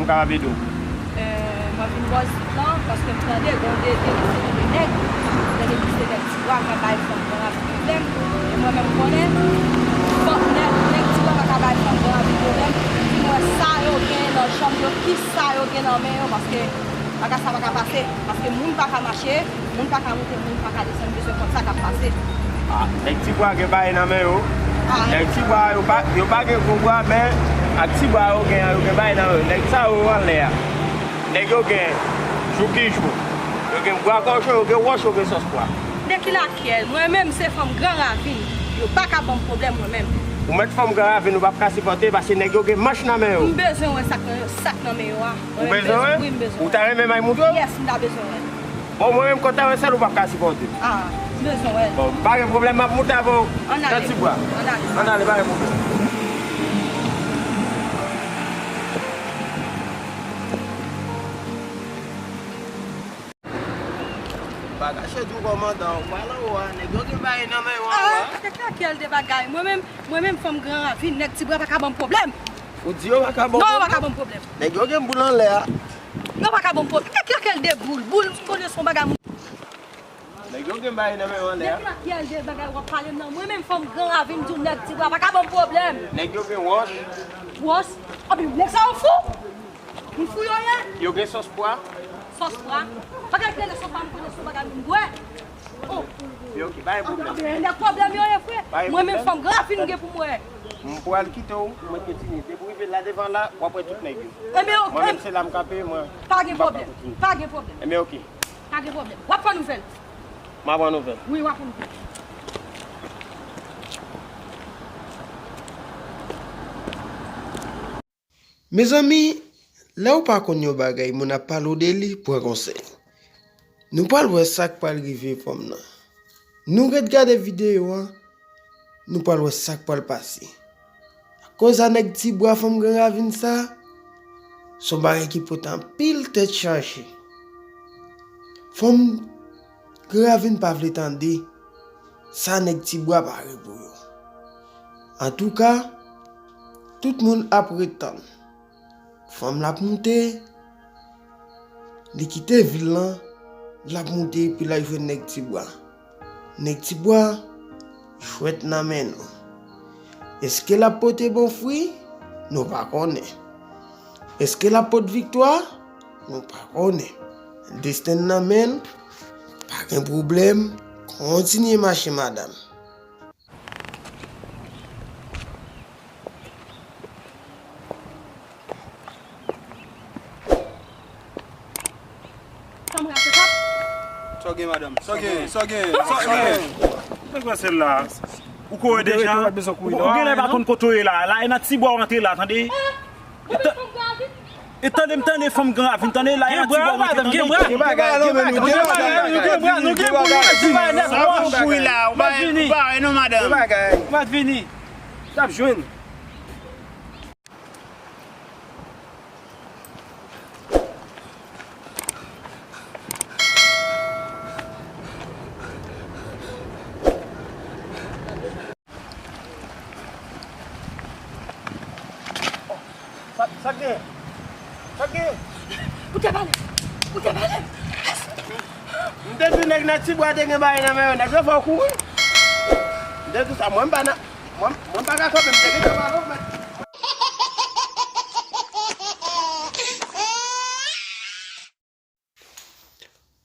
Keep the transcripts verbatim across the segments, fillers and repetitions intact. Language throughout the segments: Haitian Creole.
Ka ap ede w. Eh, mwen vin bò sit lan, paske m tande gen de, de, de, de nèg, tande plis de nèg Tibwa k ap bay fanm Gran Ravin pwoblèm. E mwen menm m konnen, fanm, nèg, nèg Tibwa pa ka bay fanm Gran Ravin pwoblèm. Di mwen sa yo gen nan janm yo, ki sa yo gen nan men yo, paske bagay sa pa ka pase. Paske moun pa ka mache, moun pa ka monte, moun pa ka desann, bezwen konn sa k ap pase. Ah, nèg Tibwa gen bagay nan men yo. Ah. Nèg Tibwa yo pa, yo pa gen gwo bra, men ak ti bra yo gen an, yo gen bagay nan yo. Nèg sa yo anlè a. Nèg yo gen jou ki jou. Yo gen bwa kòchon, yo gen wòch, yo gen sòs pwa. De ki lakyèl? Mwen menm se fanm Gran Ravin. Yo pa ka ban m pwoblèm mwen menm. Ou mèt fanm Gran Ravin, ou p ap ka sipòte, paske nèg yo gen manch nan men yo. M bezwen wè sa k nan, sa k nan men yo a. Ou bezwen wè? Wi, m bezwen wè. Ou ta renmen m al montre w? Yes, m ta bezwen wè. Bon, mwen menm, kon ta wè sèl ou p ap ka sipòte. Ah, m bezwen wè. Bon, pa gen pwoblèm, m ap monte avè w. Ann ale. Nan ti bwa. Ann ale. Ann ale, pa gen pwoblèm. Pa kache di w kòmandan, ou pral anwo a, nèg yo gen bagay nan men yo anwo a. Ah, kèk lakyèl de bagay. Mwen menm, mwen menm fanm Gran Ravin, nèg Tibwa pa ka ban m pwoblèm. Ou di yo pa ka ban w pwoblèm? Non, yo pa ka ban m pwoblèm. Nèg yo gen boul anlè a. Yo pa ka ban m pwoblèm. Kèk lakyèl de boul. Boul, m konnen se yon bagay moun. Nèg yo gen bagay nan men yo anlè a. Nèg lakyèl de bagay w ap pale m nan. Mwen menm fanm Gran Ravin, m di w nèg Tibwa pa ka ban m pwoblèm. Nèg yo gen wòch. Wòch? Anpi nèg sa yo fou. Moun fou yo ye? Yo gen sòs pwa? Sòs pwa? Bagay ki rele sòs pwa, m konnen se yon bagay moun bwè. Oh. Yo, ok, pa gen pwoblèm. Nèg pwoblèm yo ye, frè. Pa gen pwoblèm. Mwen menm fanm Gran Ravin gen pou mwen. M pral kite w, mwen kontinye. Depi w rive la devan la, w ap wè tout nèg yo. Enben, ok. Mwen menm se la m kanpe, mwen. Pa gen pwoblèm. Pa gen pwoblèm. Enben, ok. Pa gen pwoblèm. W ap fè nouvèl. M ap pran nouvèl. Wi, w ap pran nouvèl. Mezanmi, lè w pa konn yon bagay, moun ap pale w de li, pran konsèy. Nou pral wè sa k pral rive fanm nan. Nou ret gade videyo a, nou pral wè sa k pral pase. Akoz a nèg Tibwa fanm Gran Ravin sa, se yon bagay ki pote anpil tèt chaje. Fanm Gran Ravin pa vle tande sa nèg Tibwa pare pou yo. Antouka, tout moun ap ret tann. Fanm l ap moute, li kite vil lan, l ap moute epi l al jwenn nèg Tibwa. Nèg Tibwa, jwèt nan men nou. Èske l ap pote bon fwi? Nou pa konnen. Èske l ap pote viktwa? Nou pa konnen. Desten n nan men l, pa gen pwoblèm, kontinye mache madanm. Sa w gen, madanm? Sa w gen? Sa w gen? Sa w gen? Mwen kwè se la. Ou kouri deja? Ou gen lè pa konn kote w ye la. La e nan Tibwa w antre la, tande? E tande m tande fanm Gran Ravin, tande la e nan Tibwa w antre, tande? Gen bra, gen bra, gen bra, nou gen bra, nou gen bra. Sa w kouri la, ou pa, ou pa wè non, madanm. Ou pa vini. W ap jwenn. Sa, sa k gen? Sa k gen? Ou te pale! Ou te pale! M te di nèg nan Tibwa te gen bagay nan men yo, nèg yo fè w kouri. M te di sa, mwen m pa nan, mwen, mwen m pa ka kanpe, m te gentan pale w, men.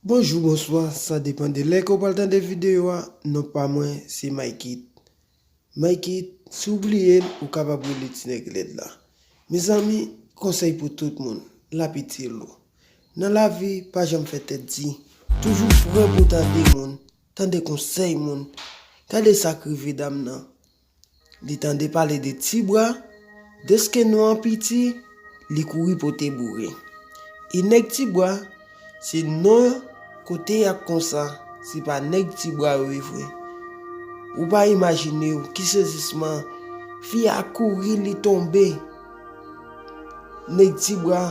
Bonjou, bonswa, sa depann de lè ke w pral tande videyo a. Non pa mwen, se Maykit. Maykit, si w bliye l, ou kapab rele ti nèg lèd la. Mezanmi, konsèy pou tout moun, l ap itil ou. Nan lavi, pa janm fè tèt di. Toujou prè pou tande moun, tande konsèy moun. Gade sa k rive dam nan. Li tande pale de Tibwa, dèske non an piti, li kouri pote boure. E nèg Tibwa, se non kote y ap konsa, se pa nèg Tibwa yo ye vre. Ou pa imajine w ki sezisman, fi a kouri, li tonbe. Nèg Tibwa,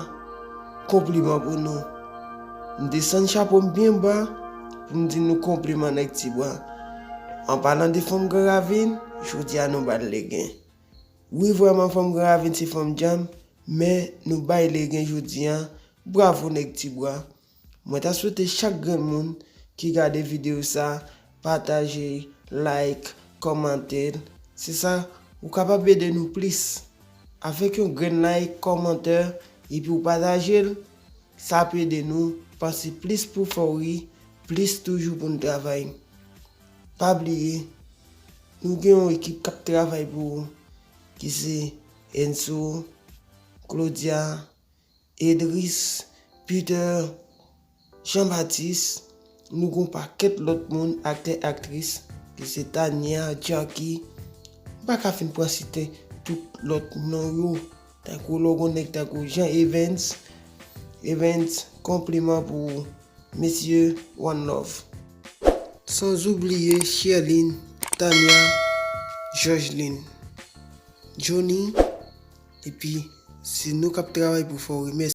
konpliman pou nou. M desann chapo m byen ba pou m di nou konpliman nèg Tibwa. An palan de fanm Gran Ravin, jodi a nou ba l legen. Wi, vrèman, fanm Gran Ravin se fanm djanm, Men nou bay legen jodi a. Bravo nèg Tibwa. Mwen ta swete chak grenn moun ki gade videyo sa pataje, like, kòmante l. Se sa, ou kapab ede nou plis. Avèk yon grenn like, kòmantè, epi ou pataje l, sa ap ede nou panse plis pou fè w ri, plis toujou pou n travay. Pa bliye, nou gen yon ekip k ap travay pou ou, ki se Enzo, Claudia, Edris, Peter, Jean Baptiste, nou gen yon pakèt lòt moun, aktè, aktris, ki se Tania, Jackie. M pa ka fin pran site tout lòt non yo. Tankou lè w gen nèg tankou Jean Evans, Evans, konpliman pou ou, mesye, one love. San oubliye Sherline, Tania, Georgeline, Johnny, epi se nou k ap travay pou fè w ri.